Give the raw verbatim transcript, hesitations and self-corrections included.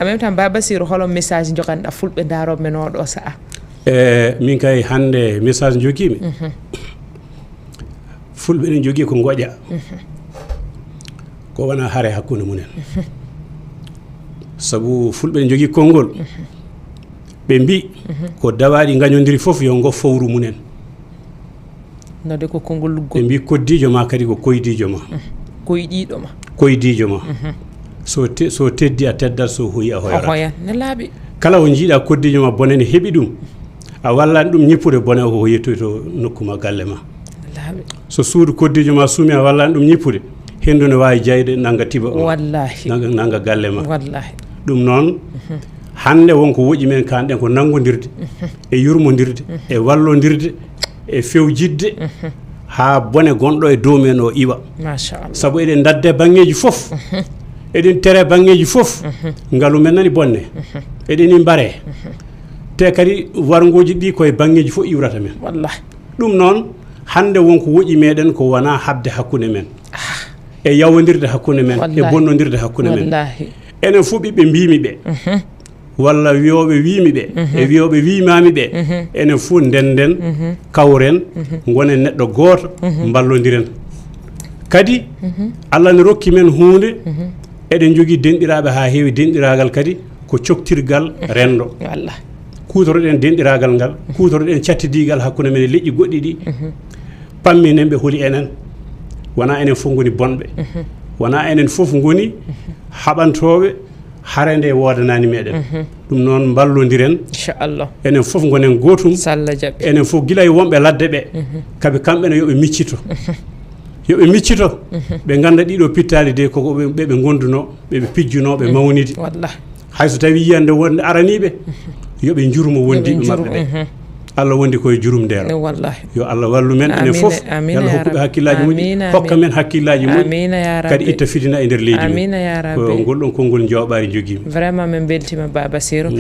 En même temps, Baba Siro, holo message njoganɗaa fulɓe ndaarooɓe men oo ɗoo sa'a? E, min kay hannde message njogiimi. Fulɓe ɗen njogii ko ngoƴa. Ko wona hare hakkunde mumen. Sabu fulɓe ɗen njogii konngol. Ɓe mbii, ko dawaaɗi ngañondiri fof yo ngo fowru mumen. Node ko konngol luggol. Ɓe mbii, koddiijo ma kadi ko koydiijo ma. Koyɗiiɗo ma. Koydiijo ma. So te-, so teddi a teddat, so hoyi a hoyorat. Hoyan, ne laaɓi. Kala ko njiiɗaa koddiijo ma bone ne heɓi ɗum, a wallaani ɗum ñippude, bone o ko yettoyto nokku ma, galle ma. Ne laaɓi. So suudu koddiijo ma suumi, a wallaani ɗum ñippude, henndu ne waawi jayde, nanga tiba o. Wallaahi. Nanga, nanga galle ma. Wallaahi. Ɗum noon, hannde won ko woƴi men kanɗen ko nanngondirde, e yurmondirde, e wallondirde, e fewjidde, haa bone gonɗo e dow men o iwa. Machallah. Sabu eɗen ndadde baŋŋeeji fof, eɗen tere baŋŋeeji fof, ngalu men nani bonne, eɗen ni mbare. Te kadi warngooji ɗi koye baŋŋeeji fof iwrata men. Wallah. Ɗum noon, hannde won ko woƴi meɗen ko wona haɓde hakkunde men, e yawondirde hakkunde men, e Wallahi. bonnondirde hakkunde men. Wallahi. Enen fof ɓiɓɓe mbiimi ɓe. Walla wiyooɓe wiimi ɓe, e wiyooɓe wiimaami ɓe, enen fof ndennden, kawren, ngonen neɗɗo gooto, mballondiren. Kadi, Allah ne rokki men huunde, eɗen njogii denɗiraaɓe haa heewi, denɗiraagal kadi ko coktirgal renndo. Wallah. Kuutoreɗen denɗiraagal ngal, kuutoreɗen cattidiigal hakkunde men e leƴƴi goɗɗi ɗi, pamminen ɓe holi enen. Wonaa enen fof ngoni bonɓe, wonaa enen fof ngoni haɓantooɓe, hare nde woodanaani meɗen. Ɗum noon, mballondiren. Inchallah. Enen fof ngonen gootum. So Allah jaɓi. Enen fof, gila e wonɓe ladde ɓe, kaɓe kamɓe ne yo ɓe miccito. Yo ɓe miccito. Ɓe ngannda ɗiɗo pittaali de, ko ɓe, ɓe, ɓe ngondunoo, ɓe, ɓe pijjunoo, ɓe mawnidi. Wallah. Hay so tawii yiyannde wonde aranii ɓe, yo ɓe njurmo wondiiɓe maɓɓe ɓe. Allah wondi koye jurumndeero. E wallahi. Yo Allah wallu men enen fof. Amiin, amiin, yo Allah ya hokku ɓe Rabbi. Hakkillaaji moƴƴi, amiin, hokka amiin. Men hakkillaaji moƴƴi, Amiin, ya kadi Rabbi. Itta fitina e nder leydi men. Amiin, ya Ko Rabbi. Ngol ɗon konngol njooɓaari njogiimi. Vraiment, min mbeltiima, Baba Siro.